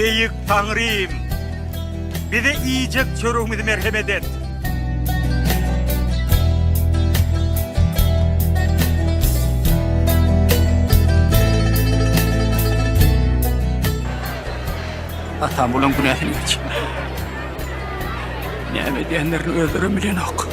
Beýik Taňrym! Bize iýjek çöregimizi merhemet et! Atam bulaň günäsini geç. Näme edýänlerini özlerem bilenok.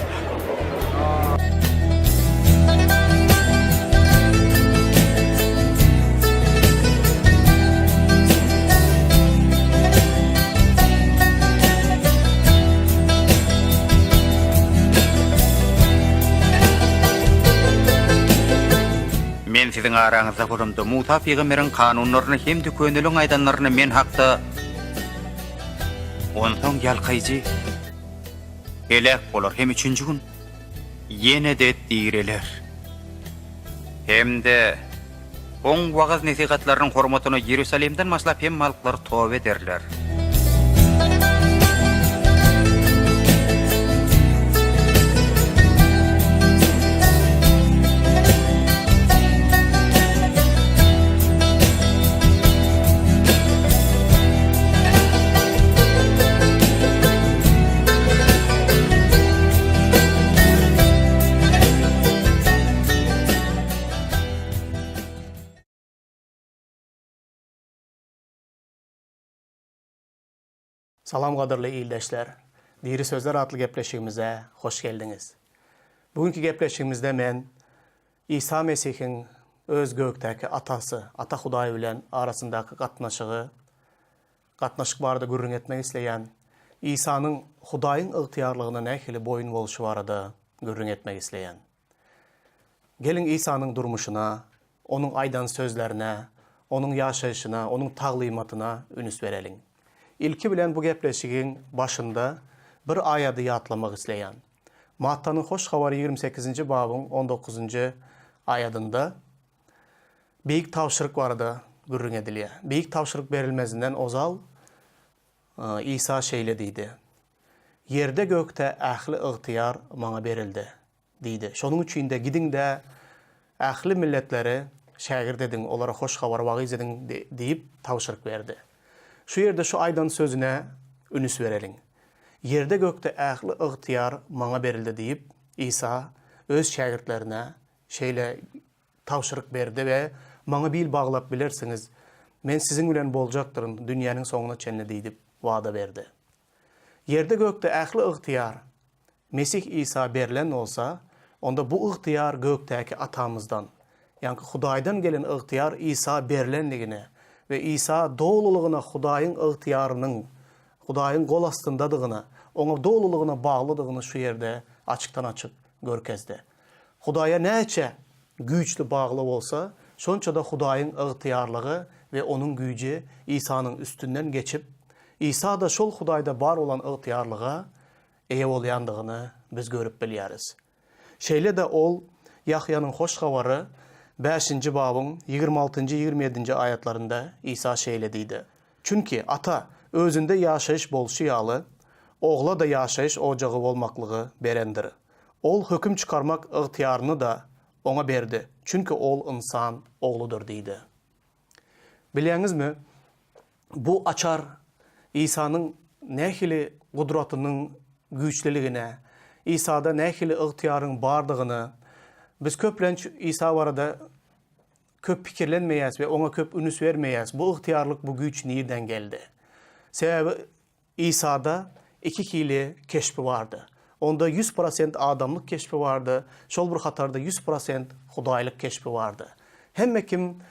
Men siziň araňyzda bolamda, Musa pygamberiň kanunlaryny hem-de köneliň aýdanlaryny men hakda Onsoň ýalkaýjy heläk bolar hem üçünji gün ýene-de direler. Hem-de Oň wagyz-nesihatlarynyň hormatyna Iýerusalimden başlap hemme halklar toba ederler. Salam gadyrly ildeşler! Diri sözler atly gepleşigimize hoş geldiňiz. Bu günki gepleşigimizde men Isa Mesihiň öz gökdäki Atasy, Ata Hudaý bilen arasyndaky gatnaşygy, gatnaşyk barada gürrüň etmek isleýän. Isanyň Hudaýyň ygtyýarlygyna nähili boýun bolşy barada gürrüň etmek isleýän. Geliň Isanyň durmuşyna, Onuň aýdan sözlerine, Onuň ýaşaýşyna, Onuň taglymatyna ünüs bereliň. Ilki bilen bu gepleşigiň başynda bir aýady ýatlamak isleýän. Mattanyň Hoş Habary 28-nji babyň on dokuzynjy aýadynda Beýik tabşyryk barada gürrüň edilýär. Beýik tabşyryk berilmezinden ozal Isa şeýle diýdi, Ýerde-gökde ähli ygtyýar Maňa berildi. Diýdi. Şonuň üçin-de gidiň-de, ähli milletleri şägirt ediň, olara hoş habary wagyz ediň diýip tabşyryk berdi. Şu ýerde şu aýdan sözüne ünüs bereliň. Ýerde-gökde ähli ygtyýar Maňa berildi diýip, Isa Öz şägirtlerine şeýle tabşyryk berdi we Maňa bil baglap bilersiňiz, Men siziň bilen boljakdyryn dünýäniň soňuna çenli diýdip wada berdi. Ýerde-gökde ähli ygtyýar Mesih Isa berlen bolsa, onda bu ygtyýar gökdäki Atamyzdan, ýaňky Hudaýdan gelen ygtyýar Isa berlendigine we Isa dolulygyna Hudaýyň ygtyýarynyň, Hudaýyň gol astyndadygyna, Oňa dolulygyna baglydygyny şu ýerde açykdan-açyk görkezdi. Hudaýa näçe güýçli bagly bolsa, şonça-da Hudaýyň ygtyýarlygy we Onuň güýji Isanyň üstünden geçip, Isa-da şol Hudaýda bar bolan ygtyýarlyga eýe bolýandygyny biz görüp bilýäris. Şeýle-de ol Ýahýanyň Hoş Habary bäşinji babyň 20 altynjy, 27-nji aýatlarynda Isa şeýle diýdi, Çünki Ata Özünde ýaşaýyş bolşy ýaly, Ogla-da ýaşaýyş ojagy bolmaklygy berendir. Ol höküm çykarmak ygtyýaryny-da Oňa berdi, çünki Ol Ynsan Ogludyr diýdi. Bilýäňizmi, bu açar Isanyň nähili gudratynyň güýçliligine, Isada nähili ygtyýaryň bardygyny, biz köplenç Isa barada köp pikirlenmeýäs we oňa köp ünüs bermeýäs. Bu ygtyýarlyk, bu güýç nirden geldi? Sebäbi Isada iki hili keşbi bardy. Onda 100% adamlyk keşbi bardy, şol bir hatarda 100% hudaýlyk keşbi bardy. Hemme kim,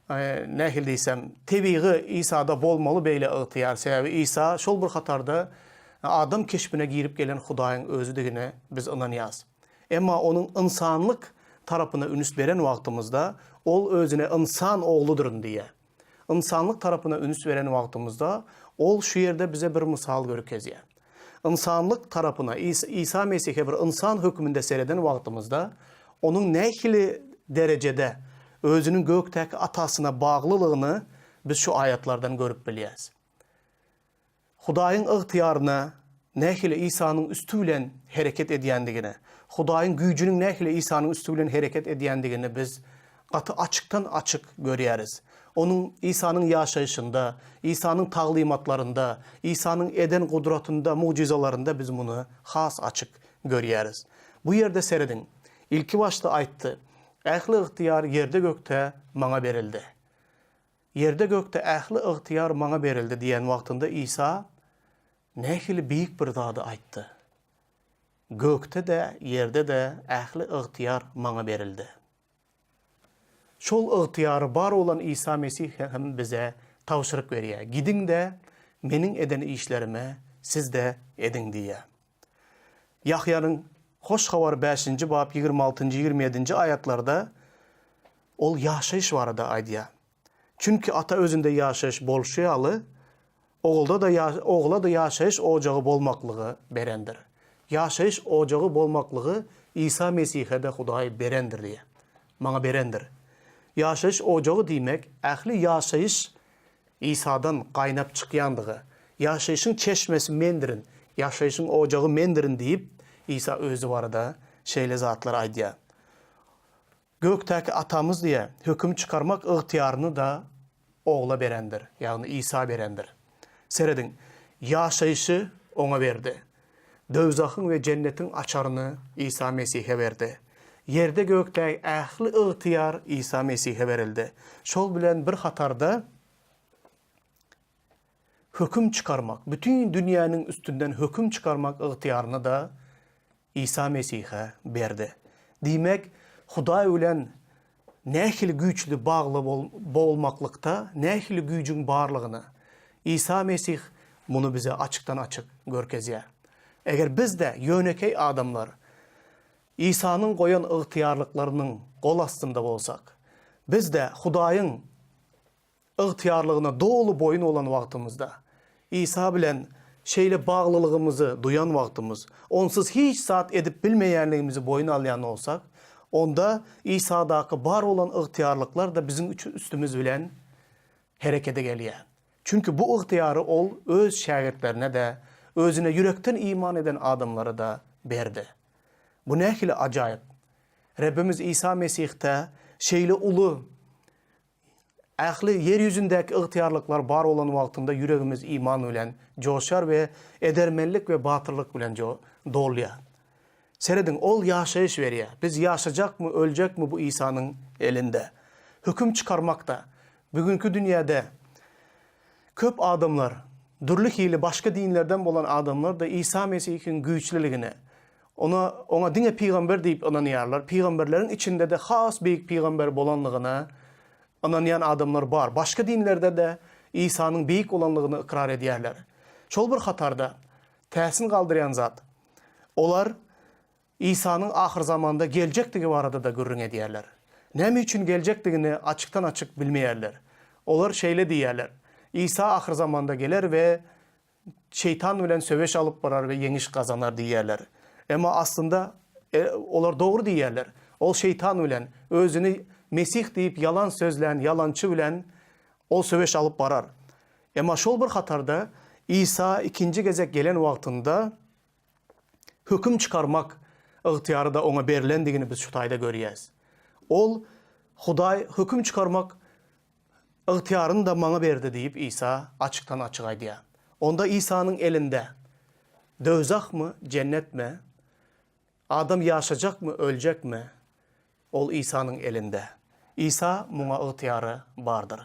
nähili diýsem, tebigy Isada bolmaly beýle ygtyýar, sebäbi Isa şol bir hatarda adam keşbine girip gelen Hudaýyň özüdigine biz ynanýas. Emma onuň ynsanlyk tarapyna ünüs beren wagtymyzda, ol özüne ynsan ogludyryn diýýär. Ynsanlyk tarapyna üns beren wagtymyzda, ol şu ýerde bize bir mysal görkezýär. Ynsanlyk tarapyna, Isa Mesihe bir ynsan hökmünde sereden wagtymyzda, onuň nähili derejede özüniň gökdäki Atasyna baglylygyny biz şu aýatlardan görüp bilýäris. Hudaýyň ygtyýaryna nähili Isanyň üsti bilen hereket edýändigini, Hudaýyň güýjüniň nähili Isanyň üsti bilen hereket edýändigini biz gaty açykdan-açyk görýäris. Onuň, Isanyň ýaşaýşynda, Isanyň taglymatlarynda, Isanyň eden gudratynda, mugjyzalarynda biz muny has açyk görýäris. Bu ýerde serediň, ilki başda aýtdy, Ähli ygtyýar ýerde-gökde Maňa berildi. Ýerde-gökde ähli ygtyýar Maňa berildi diýen wagtynda Isa nähili beýik bir zady aýtdy. Gökde-de, ýerde-de ähli ygtyýar Maňa berildi. Şol ygtyýary bar bolan Isa Mesih hem bize tabşyryk berýär, Gidiň-de, Meniň eden işlerimi siz-de ediň diýýär. Ýahýanyň Hoş Habary bäşinji bap 26-njy, 27-nji aýatlarda ol ýaşaýyş barada aýdýar. Çünki Ata özünde ýaşaýyş bolşy ýaly, Ogulda-da Ogla-da ýaşaýyş ojagy bolmaklygy berendir. Ýaşaýyş ojagy bolmaklygy Isa Mesihe-de Hudaý berendir diýýär. Maňa berendir. Ýaşaýyş ojagy diýmek, ähli ýaşaýyş Isadan gaýnap çykýandygy. Ýaşaýşyň çeşmesi mendirin, ýaşaýşyň ojagy mendirin diýip, Isa özi barada şeýle zatlar aýdýar. Gökdäki Atamyz diýe höküm çykarmak ygtyýaryny-da Ogla berendir, ýagny Isa berendir. Serediň, ýaşaýşy Oňa berdi. Döwzahyň we jennetiň açaryny Isa Mesihe berdi. Ýerde-gökdäki ähli ygtyýar Isa Mesihe berildi. Şol bilen bir hatarda höküm çykarmak, bütin dünýäniň üstünden höküm çykarmak ygtyýaryny-da Isa Mesihe berdi. Diýmek, Hudaý bilen nähili güýçli bagly bolmaklykda nähili güýjüň barlygyny Isa Mesih muny bize açykdan-açyk görkezýär. Eger biz-de, ýönekeý adamlar, Isanyň goýan ygtyýarlyklarynyň gol astynda bolsak, biz-de Hudaýyň ygtyýarlygyna doly boýun bolan wagtymyzda, Isa bilen şeýle baglylygymyzy duýan wagtymyz, onsuz hiç zat edip bilmeýänligimizi boýun alýan bolsak, onda Isadaky bar bolan ygtyýarlyklar-da biziň üstümiz bilen herekete gelýär. Çünki bu ygtyýary Ol Öz şägirtlerine-de, Özüne ýürekden iman eden adamlara-da berdi. Bu nähili ajaýyp! Rebbimiz Isa Mesihde şeýle uly Ähli ýer ýüzündäki ygtyýarlyklar bar bolan wagtynda ýüregimiz iman bilen joşýar we edermenlik we batyrlyk bilen dolýar. Serediň, Ol ýaşaýyş berýär. Biz ýaşajakmy, öljekmi bu Isanyň elinde. Höküm çykarmakda. Bugünki dünýäde köp adamlar, dürli hili başga dinlerden bolan adamlar-da Isa Mesihiň güýçliligine, Ona, oňa diňe pygamber diýip ynanýarlar. Pygamberleriň içinde-de has beýik pygamber bolanlygyna ynanýan adamlar bar. Başga dinlerde-de Isanyň beýik bolanlygyny ykrar edýärler. Şol bir hatarda, täsin galdyrýan zat, olar Isanyň ahyrzamanda geljekdigi barada-da gürrüň edýärler. Näme üçin geljekdigini açykdan-açyk bilmeýärler. Olar şeýle diýýärler, Isa ahyrzamanda geler we Şeýtan bilen söweş alyp barar we ýeňiş gazanar diýýärler. Emma aslynda olar dogry diýýärler. Ol şeýtan bilen, özüni Mesih diýip ýalan sözlän ýalançy bilen ol söweş alyp barar. Emma şol bir hatarda Isa ikinji gezek gelen wagtynda höküm çykarmak ygtyýary-da oňa berlendigini biz şu taýda görýäs. Ol Hudaý höküm çykarmak Ygtyýaryny-da maňa berdi diýip, Isa açykdan-açyk aýdýar. Onda Isanyň elinde döwzahmy, jennetmi, adam ýaşajakmy, öljekmi, ol Isanyň elinde. Isa muňa ygtyýary bardyr.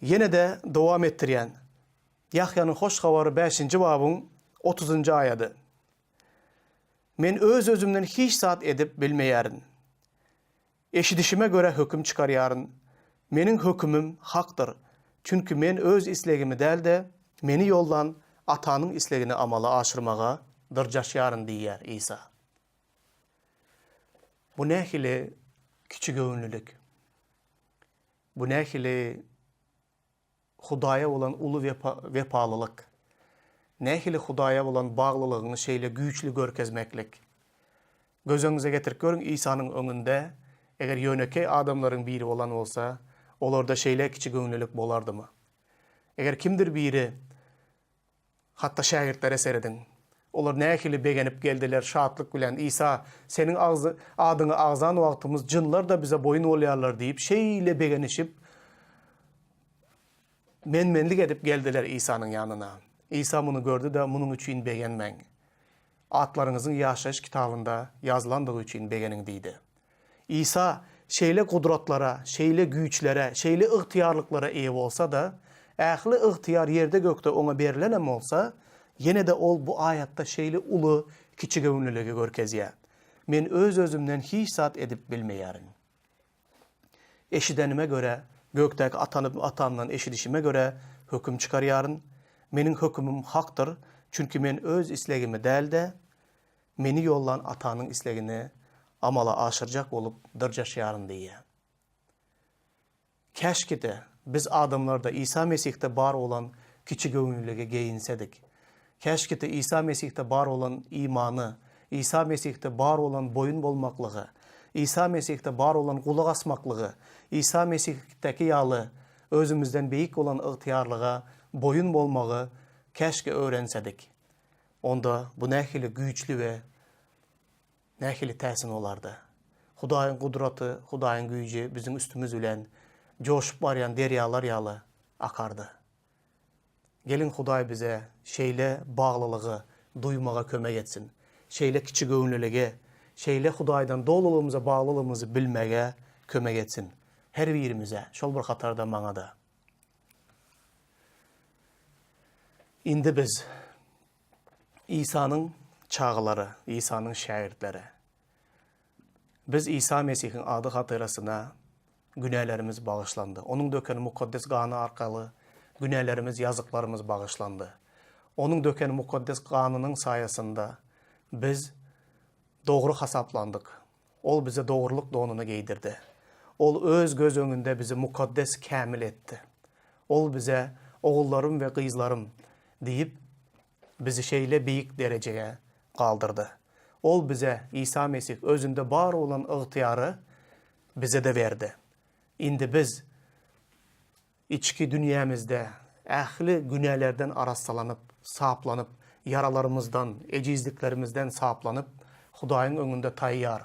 Ýene-de dowam etdirýän, Ýahýanyň Hoş Habary bäşinji babyň otuzynjy aýady. Men öz-özümden hiç zat edip bilmeýärin. Eşidişime görä höküm çykarýaryn. Meniň hökümim hakdyr. Çünki men öz islegimi däl-de, Meni ýollan Atanyň islegini amala aşyrmaga dyrjaşýaryn diýýär Isa. Bu nähili kiçigöwünlilik! Bu nähili Hudaýa bolan uly wepalylyk! Nähili Hudaýa bolan baglylygyňy şeýle güýçli görkezmeklik! Göz öňüňize getirip görüň, Isanyň öňünde, eger ýönekeý adamlaryň biri bolan bolsa, olarda şeýle kiçigöwünlilik bolardymy? Eger kimdir biri, hatda şägirtlere serediň. Olar nähili begenip geldiler şatlyk bilen, Isa, Seniň agzy, adyňy agzan wagtymyz jynlar-da bize boýun bolýarlar diýip, şeýle begenişip, men-menlik edip geldiler Isanyň ýanyna. Isa muny gördi-de, Munuň üçin begenmäň. Atlaryňyzyň ýaşaýyş kitabynda ýazylandygy üçin begeniň diýdi. Isa şeýle gudratlara, şeýle güýçlere, şeýle ygtyýarlyklara eýe bolsa-da, ähli ygtyýar ýerde-gökde oňa berlenem bolsa, ýene-de ol bu aýatda şeýle uly kiçigöwünliligi görkezýär, Men öz-özümden hiç zat edip bilmeýärin. Eşidenime görä, gökdäki Atamdan eşidişime görä höküm çykarýaryn. Meniň hökümim hakdyr, çünki men öz islegimi däl-de, Meni ýollan Atanyň islegini amala aşyrjak bolup dyrjaşýaryn diýýär. Käşgide, biz adamlar-da Isa Mesihde bar bolan kiçigöwünliligi geýinsedik. Käşgide Isa Mesihde bar bolan imany, Isa Mesihde bar bolan boýun bolmaklygy, Isa Mesihde bar bolan gulak asmaklygy, Isa Mesihdäki ýaly özümizden beýik bolan ygtyýarlyga boýun bolmagy käşgä öwrensedik. Onda bu nähili güýçli we nähili täsin bolardy! Hudaýyň gudraty, Hudaýyň güýji biziň üstümiz bilen joşup barýan derýalar ýaly akardy. Geliň, Hudaý bize şeýle baglylygy duýmaga kömek etsin, şeýle kiçigöwünliligi, şeýle Hudaýdan dolulygymyza baglylygymyzy bilmäge kömek etsin. Her birimize, şol bir hatarda maňa-da. Indi biz Isanyň çagalary, Isanyň şägirtleri. Biz Isa Mesihiň ady hatyrasyna günälerimiz bagyşlandy. Onuň döken mukaddes gany arkaly günälerimiz, ýazyklarymyz bagyşlandy. Onuň döken mukaddes ganynyň saýasynda biz dogry hasaplandyk. Ol bize dogrulyk donuny geýdirdi. Ol Öz göz öňünde bizi mukaddes kämil etdi. Ol bize, Ogullarym we gyzlarym diýip, bizi şeýle beýik derejege galdyrdy. Ol bize, Isa Mesih, Özünde bar bolan ygtyýary bize-de berdi. Indi biz Içki dünýämizde ähli günälerden arassalanyp, saplanyp, ýaralarymyzdan, ejizliklerimizden saplanyp, Hudaýyň öňünde taýýar.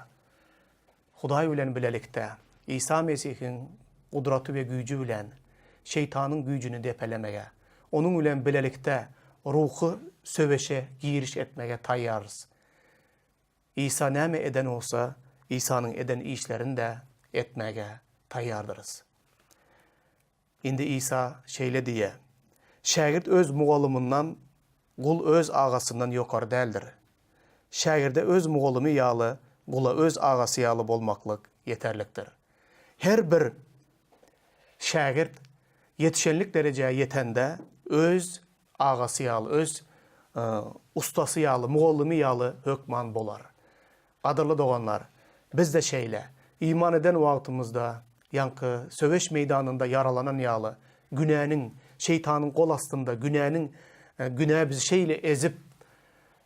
Hudaý bilen bilelikde, Isa Mesihiň gudraty we güýji bilen şeýtanyň güýjüni depelemege, onuň bilen bilelikde ruhy söweşe giriş etmege taýýarys. Isa näme eden bolsa, Isanyň eden işlerini-de etmäge taýýardyrys. Indi Isa şeýle diýýär, Şägirt öz mugallymyndan, gul öz agasyndan ýokary däldir. Şägirde öz mugallymy ýaly, gula öz agasy ýaly bolmaklyk ýeterlikdir. Her bir şägirt ýetişenlik derejä ýetende öz agasy ýaly, öz ustasy ýaly, mugallymy ýaly hökman bolar. Gadyrly doganlar, biz-de şeýle, iman eden wagtymyzda, ýaňky söweş meýdanynda ýaralanan ýaly, günäniň, şeýtanyň gol astynda, günäniň, günä bizi şeýle ezip,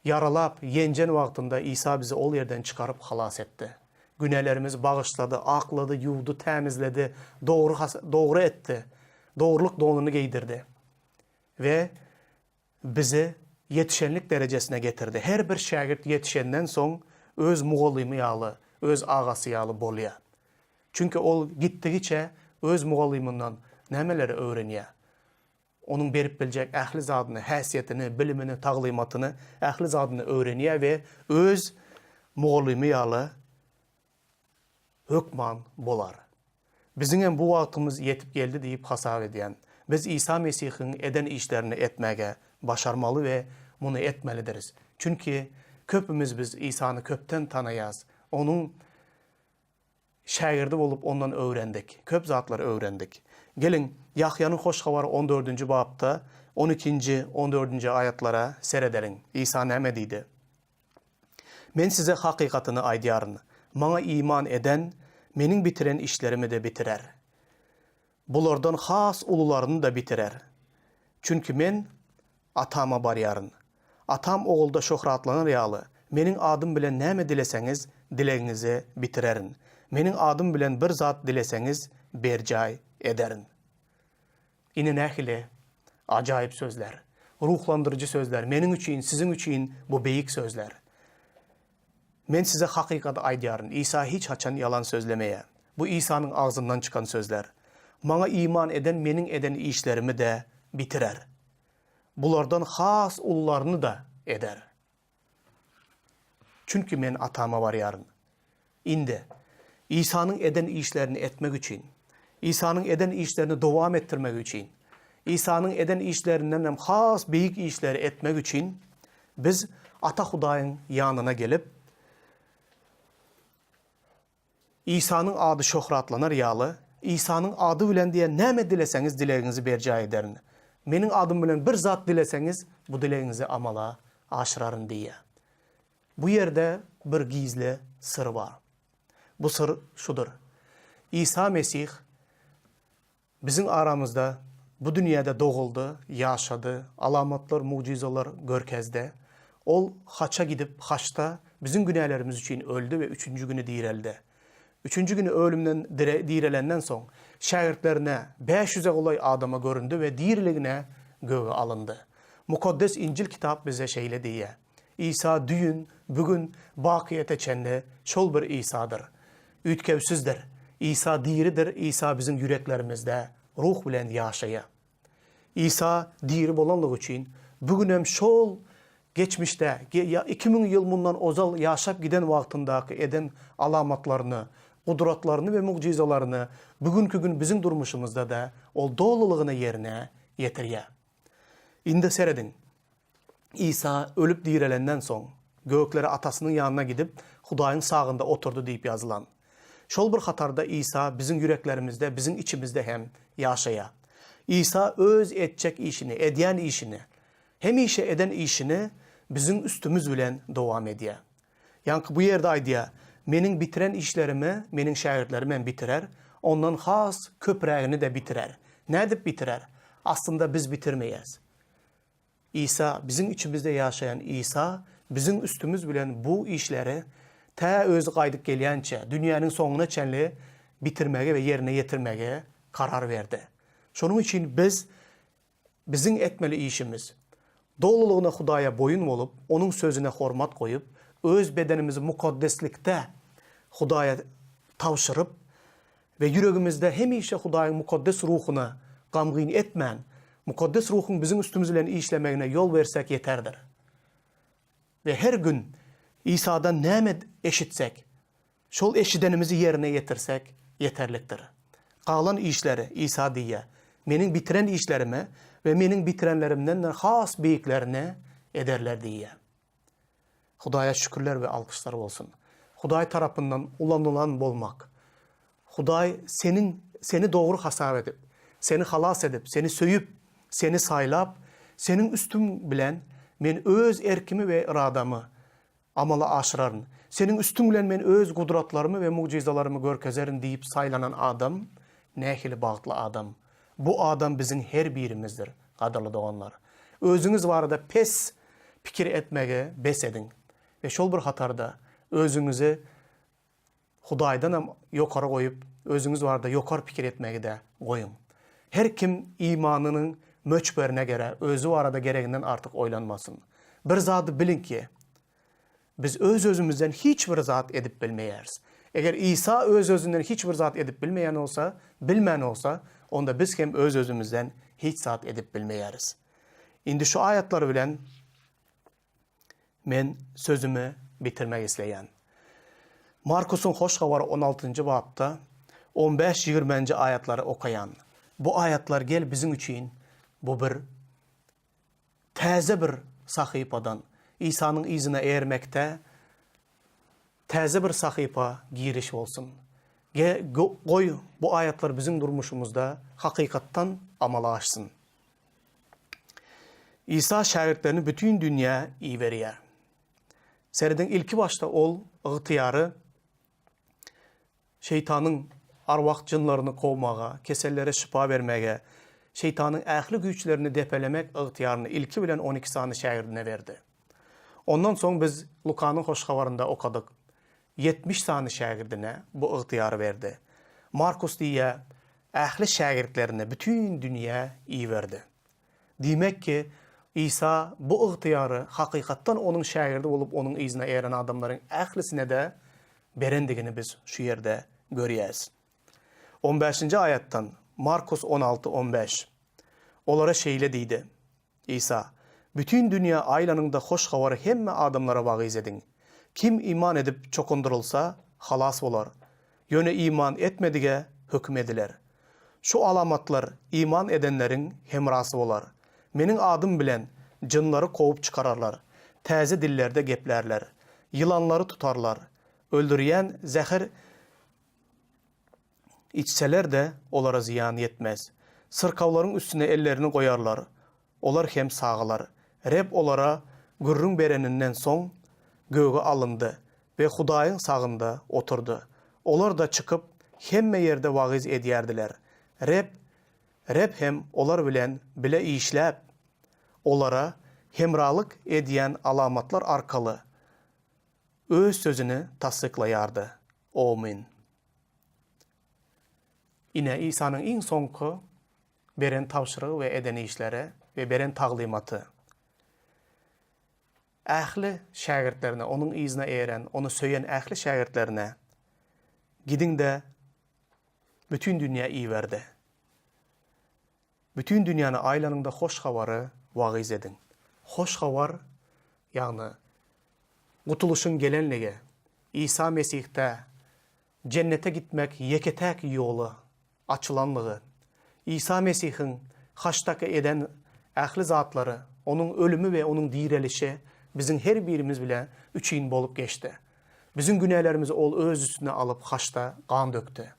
ýaralap, ýenjen wagtynda Isa bizi ol ýerden çykaryp halas etdi. Günälerimizi bagyşlady, aklady, ýuwdy, tämizledi, dogry, dogry etdi, dogrulyk donuny geýdirdi. We bizi ýetişenlik derejesine getirdi. Her bir şägirt ýetişenden soň öz mugallymy ýaly, öz agasy ýaly bolýar. Çünki ol gitdigiçe öz mugallymyndan nämeleri öwrenýär? Onuň berip biljek ähli zadyny, häsiýetini, bilimini, taglymatyny, ähli zadyny öwrenýär we öz mugallymy ýaly hökman bolar. Biziňem bu wagtymyz ýetip geldi diýip hasap edýän. Biz Isa Mesihiň eden işlerini etmäge başarmaly we muny etmelidiris. Çünki köpümiz biz Isany köpden tanaýas. Onuň şägirdi bolup ondan öwrendik. Köp zatlary öwrendik. Geliň, Ýahýanyň Hoş Habary on dördünji bapda on ikinji, on dördünji aýatlara seredeliň. Isa näme diýdi? Men size hakykatyny aýdýaryn, Maňa iman eden Meniň bitiren işlerimi-de bitirer. Bulardan has ulularyny-da bitirer. Çünki Men Atama barýaryn. Atam Ogulda şöhratlanar ýaly, Meniň adym bilen näme dileseňiz, dilegiňizi bitirerin. Meniň adym bilen bir zat dileseňiz, berjaý ederin. Ine nähili ajaýyp sözler. Ruhlandyryjy sözler, meniň üçin, siziň üçin bu beýik sözler. Men size hakykaty aýdýaryn, Isa hiç haçan ýalan sözlemeýär. Bu Isanyň agzyndan çykan sözler. Maňa iman eden meniň eden işlerimi-de bitirer. Bulardan has ulularyny-da eder. Çünki men Atama barýaryn. Indi, Isanyň eden işlerini etmek üçin, Isanyň eden işlerini dowam etdirmek üçin, Isanyň eden işlerinden hem has beýik işleri etmek üçin biz Ata Hudaýyň ýanyna gelip, Isanyň ady şöhratlanar ýaly, Isanyň ady bilen diýen näme dileseňiz dilegiňizi berjaý ederin. Meniň adym bilen bir zat dileseňiz, bu dilegiňizi amala aşyraryn diýýär. Bu ýerde bir gizli syr bar. Bu syr şudur, Isa Mesih biziň aramyzda bu dünýäde doguldy, ýaşady, alamatlar, mugjyzalar görkezdi. Ol haça gidip, haçda biziň günälerimiz üçin öldi we üçünji güni direldi. Üçünji güni ölümden direlenden soň, şägirtlerine, bäş ýüze golaý adama göründi we diriligine göge alyndy. Mukaddes Injil kitap bize şeýle diýýär, Isa düýn, bu gün, bakyýete çenli şol bir Isadyr. Üýtgewsizdir. Isa diridir, Isa biziň ýüreklerimizde Ruh bilen ýaşaýar. Isa diri bolanlygy üçin, bu günem şol geçmişde, 2000 ýyl mundan ozal ýaşap giden wagtyndaky eden alamatlaryny, gudratlaryny we mugjyzalaryny bu günki gün biziň durmuşymyzda-da Ol dolulygyna ýerine ýetirýär. Indi serediň, Isa ölüp direlenden soň, göklere Atasynyň ýanyna gidip, Hudaýyň sagynda oturdy diýip ýazylan. Şol bir hatarda Isa biziň ýüreklerimizde, biziň içimizde hem ýaşaýar. Isa öz etjek işini, edýän işini, hemişe eden işini biziň üstümiz bilen dowam edýär. Ýaňky bu ýerde aýdýar, Meniň bitiren işlerimi meniň şägirtlerim hem bitirer, ondan has köprägini-de bitirer. Nädip bitirer? Aslynda biz bitirmeýäs. Isa, biziň içimizde ýaşaýan Isa biziň üstümiz bilen bu işleri tä Özi gaýdyp gelýänçä, dünýäniň soňuna çenli bitirmegi we ýerine ýetirmegi karar berdi. Şonuň üçin biz, biziň etmeli işimiz, dolulygyna Hudaýa boýun bolup, Onuň Sözüne hormat goýup, öz bedenimizi mukaddeslikde Hudaýa tabşyryp we ýüregimizde hemişe Hudaýyň Mukaddes Ruhuny gamgyn etmän, Mukaddes Ruhuň biziň üstümiz bilen işlemegine ýol bersek ýeterdir. We her gün Isadan näme eşitsek, şol eşidenimizi ýerine ýetirsek ýeterlikdir. Galan işleri, Isa diýýär, Meniň bitiren işlerimi we Meniň bitirenlerimden-de has beýiklerini ederler diýýär. Hudaýa şükürler we alkyşlar bolsun. Hudaý tarapyndan ulanylan bolmak. Hudaý seniň seni dogry hasap edip, seni halas edip, seni söýüp, seni saýlap, seniň üstüň bilen men öz erkimi we yradamy amala aşyraryn. Seniň üstüň bilen men öz gudratlarymy we mugjyzalarymy görkezerin diýip saýlanan adam nähili bagtly adam. Bu adam biziň her birimizdir, gadyrly doganlar. Özüňiz barada pes pikir etmegi bes ediň we şol bir hatarda özüňizi Hudaýdanam ýokary goýup, özüňiz barada ýokary pikir etmegi-de goýuň. Her kim imanynyň möçberine gerä özi barada gereginden artyk oýlanmasyn. Bir zady biliň ki, biz öz-özümizden hiç bir zat edip bilmeýäris. Eger Isa öz-özünden hiç bir zat edip bilmeýän bolsa, bilmän bolsa, onda biz hem öz-özümizden hiç zat edip bilmeýäris. Indi şu aýatlar bilen men sözümi bitirmek isleýän. Markusyň Hoş Habary on altynjy bapda on bäş-ýigrimenji aýatlary okaýan. Bu aýatlar gel biziň üçin bu bir täze bir sahypadan, Isanyň yzyna ermekde täze bir sahypa giriş bolsun. Ge, goý bu aýatlar biziň durmuşymyzda hakykatdan amala aşsyn. Isa şägirtlerini bütin dünýä iberýär. Serediň, ilki başda ol ygtyýary şeýtanyň arwah-jynlaryny kowmaga, kesellere şypa bermäge, şeýtanyň ähli güýçlerini depelemek ygtyýaryny ilki bilen 12 sany şägirdine berdi. Ondan soň biz Lukanyň Hoş Habarynda okadyk, 70 sany şägirdine bu ygtyýary berdi. Markus diýýär, Ähli şägirtlerini bütin dünýä iberdi. Diýmek ki, Isa bu ygtyýary hakykatdan Onuň şägirdi bolup Onuň yzyna eren adamlaryň ählisine-de berendigini biz şu ýerde görýäris. On bäşinji aýatdan, Markus on alty, on bäş, Olara şeýle diýdi, Isa, Bütin dünýä aýlanyň-da hoş habary hemme adamlara wagyz ediň. Kim iman edip çokundyrylsa, halas bolar. Ýöne iman etmedige höküm ediler. Şu alamatlar iman edenleriň hemrasy bolar. Meniň adym bilen jynlary kowup çykararlar, täze dillerde geplärler, ýylanlary tutarlar, öldürýän zäher içseler-de, olara zyýan ýetmez. Syrkawlaryň üstüne ellerini goýarlar, olar hem sagalar. Reb olara gürrüň bereninden soň, göge alyndy we Hudaýyň sagynda oturdy. Olar-da çykyp, hemme ýerde wagyz edýärdiler. Reb Reb hem olar bilen bile işläp, olara hemralyk edýän alamatlar arkaly Öz sözüni tassyklaýardy. Omyn. Ine, Isanyň iň soňky beren tabşyrygy we eden işleri we beren taglymaty. Ähli şägirtlerine, Onuň yzyna eren, Ony söýen ähli şägirtlerine, Gidiň-de, bütin dünýä iberdi. Bütin dünýäni aýlanyň-da hoş habary wagyz ediň. Hoş habar, ýagny gutulyşyň gelenligi, Isa Mesihde jennete gitmek ýeke-täk ýoly açylanlygy, Isa Mesihiň haçdaky eden ähli zatlary, Onuň ölümi we Onuň direlişi biziň her birimiz bile üçin bolup geçdi. Biziň günälerimizi Ol Öz üstüne alyp haçda gan dökdi.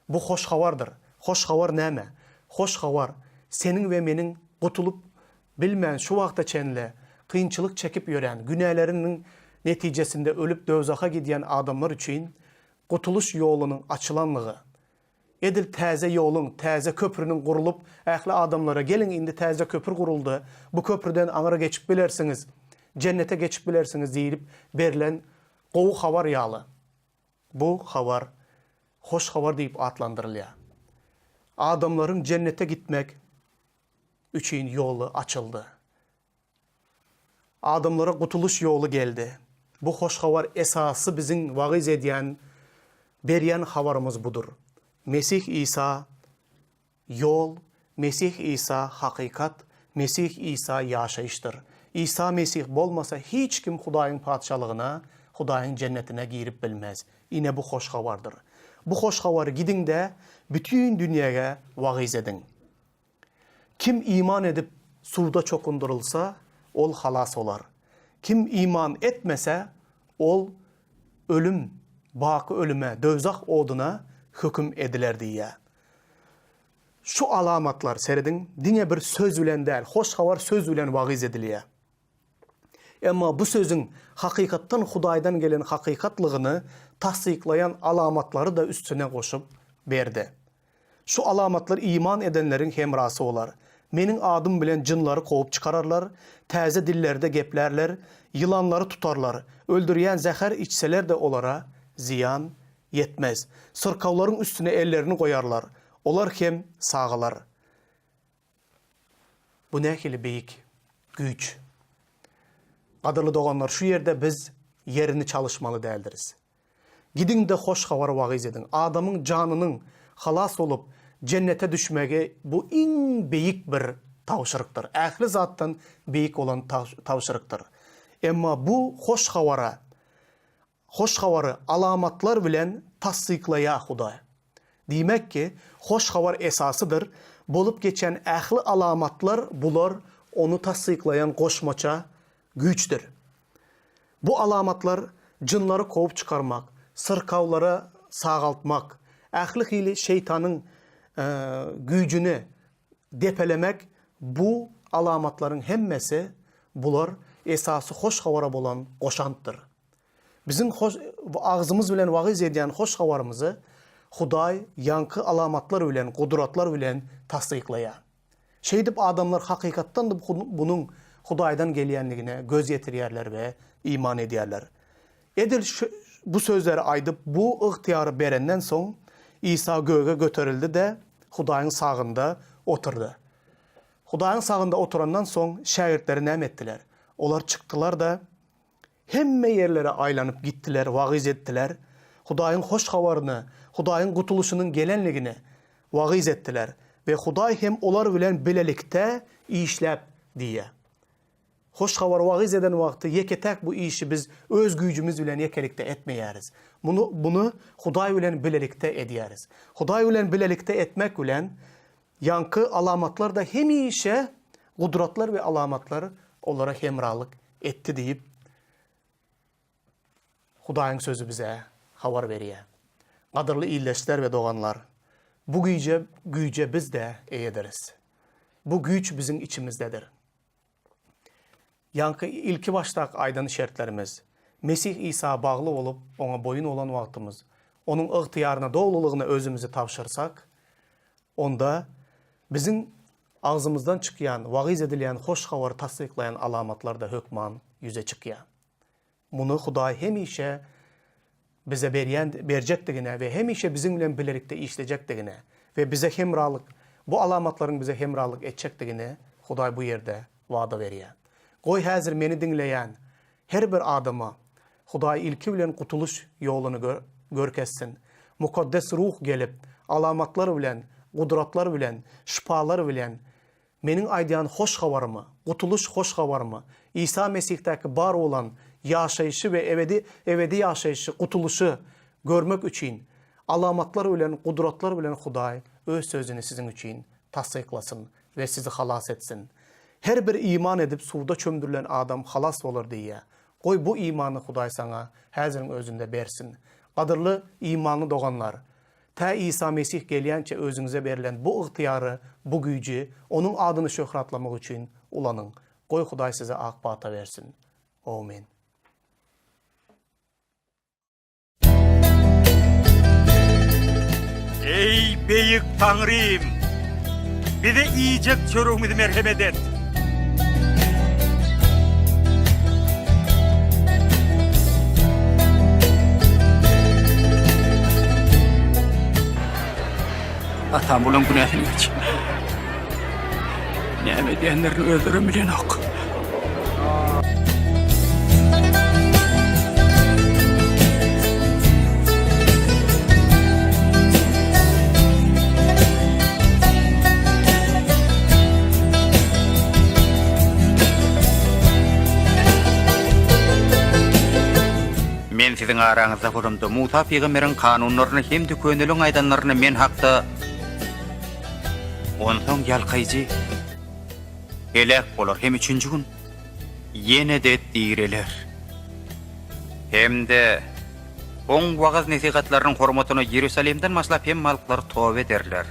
Bu hoş habardyr. Hoş habar näme? Hoş habar, seniň we meniň gutulyp bilmän şu wagta çenli kynçylyk çekip ýören, günäleriniň netijesinde ölüp dowzaha gidýän adamlar üçin gutulyş ýolunyň açylanlygy. Edil täze ýoluň, täze köprüniň gurlup, ähli adamlara geliň indi täze köpür guruldy, bu köprüden aňyra geçip bilersiňiz, jennete geçip bilersiňiz diýlip berlen gowy habar ýaly. Bu habar Hoş habar diýip atlandyrylýar. Adamlaryň jennete gitmek üçin ýoly açyldy. Adamlara gutulyş ýoly geldi. Bu hoş habar esasy biziň wagyz edýän, berýän habarymyz budur. Mesih Isa Ýol, Mesih Isa hakykat, Mesih Isa ýaşaýyşdyr. Isa Mesih bolmasa hiç kim Hudaýyň Patyşalygyna, Hudaýyň jennetine girip bilmez. Ine bu hoş habardyr. Bu hoş habary gidiň-de, bütin dünýäge wagyz ediň. Kim iman edip suwda çokundyrylsa, ol halas bolar. Kim iman etmese, ol ölüm, baky ölüme, döwzah oduna höküm ediler diýýär. Şu alamatlar, serediň, diňe bir söz bilen däl, hoş habar söz bilen wagyz edilýär. Emma bu sözüň hakykatdan Hudaýdan gelen hakykatlygyny tassyklaýan alamatlary-da üstüne goşup berdi. Şu alamatlar iman edenleriň hemrasy bolar. Meniň adym bilen jynlary kowup çykararlar, täze dillerde geplärler, ýylanlary tutarlar, öldürýän zäher içseler-de olara zyýan ýetmez. Syrkawlaryň üstüne ellerini goýarlar, olar hem sagalar. Bu nähili beýik güýç! Gadyrly doganlar, şu ýerde biz ýerini çalyşmaly däldiris. Gidiň-de hoş habary wagyz ediň. Adamyň janynyň halas bolup, jennete düşmegi bu iň beýik bir tabşyrykdyr. Ähli zatdan beýik bolan tabşyrykdyr. Emma bu hoş habara Hoş Habary alamatlar bilen tassyklaýar Hudaý. Diýmek ki, Hoş Habar esasydyr, bolup geçen ähli alamatlar bular ony tassyklaýan goşmaça güýçdir. Bu alamatlar jynlary kowup çykarmak, syrkawlary sagaltmak, ähli hili şeýtanyň güýjüni depelemek bu alamatlaryň hemmesi bular esasy Hoş Habara bolan goşantdyr. Biziň hoş agzymyz bilen wagyz edýän hoş habarymyzy Hudaý ýaňky alamatlar bilen, gudratlar bilen tassyklaýar. Şeýdip adamlar hakykatdan-da bunuň Hudaýdan gelýänligine göz ýetirýärler we iman edýärler. Edil şu bu sözleri aýdyp, bu ygtyýary berenden soň, Isa göge göterildi-de, Hudaýyň sagynda oturdy. Hudaýyň sagynda oturandan soň şägirtleri näme etdiler? Olar çykdylar-da, hemme ýerlere aýlanyp gitdiler, wagyz etdiler. Hudaýyň hoş habaryny, Hudaýyň gutulyşynyň gelenligini wagyz etdiler we Hudaý hem olar bilen bilelikde işläp diýýär. Hoş Habary wagyz eden wagty ýeke-täk bu işi biz öz güýjümiz bilen ýekelikde etmeýäris. Muny muny Hudaý bilen bilelikde edýäris. Hudaý bilen bilelikde etmek bilen ýaňky alamatlar-da hemişe gudratlar we alamatlar olara hemralyk etdi diýip Hudaýyň Sözi bize habar berýär. Gadyrly ildeşler we doganlar, bu güýje güýje biz-de eýediris. Bu güýç biziň içimizdedir. Ýaňky ilki başdaky aýdan şertlerimiz, Mesih Isa bagly bolup, Oňa boýun bolan wagtymyz, Onuň ygtyýaryna dolulygyna özümizi tabşyrsak, onda biziň agzymyzdan çykýan, wagyz edilýän hoş habary tassyklaýan alamatlar-da hökman ýüze çykýar. Muny Hudaý hemişe bize berýän, berjekdigine we hemişe biziň bilen bilelikde işlejekdigine we bize hemralyk, bu alamatlaryň bize hemralyk etjekdigini Hudaý bu ýerde wada berýär. Goý häzir meni diňleýän her bir adama Hudaý ilki bilen gutulyş ýoluny görkezsin. Mukaddes Ruh gelip, alamatlar bilen, gudratlar bilen, şypalar bilen Meniň aýdýan hoş habarymy, gutulyş hoş habarymy, Isa Mesihdäki bar bolan ýaşaýşy we ebedi ebedi ýaşaýşy, gutulyşy görmek üçin, alamatlar bilen, gudratlar bilen Hudaý Öz sözüni siziň üçin tassyklasyn we sizi halas etsin. Her bir iman edip suwda çömdürilen adam halas bolar diýýär. Goý bu imany Hudaý saňa häziriň özünde bersin. Gadyrly imanly doganlar! Tä Isa Mesih gelýänçä özüňize berlen bu ygtyýary, bu güýji Onuň adyny şöhratlamak üçin ulanyň. Goý Hudaý size ak pata bersin. Omyn. Eý, beýik Taňrym! Bize iýjek çöregimizi merhemet et! Atam bulaň günäsini geç. Näme edýänlerini özlerem bilenok. Men siziň araňyzda bolamda, Musa pygamberiň kanunlaryny hem-de köneliň aýdanlaryny men hakda Onsoň ýalkaýjy heläk bolar hem üçünji gün ýene-de direler. Hem-de Oň wagyz-nesihatlarynyň hormatyna Iýerusalimden başlap hemme halklar toba ederler.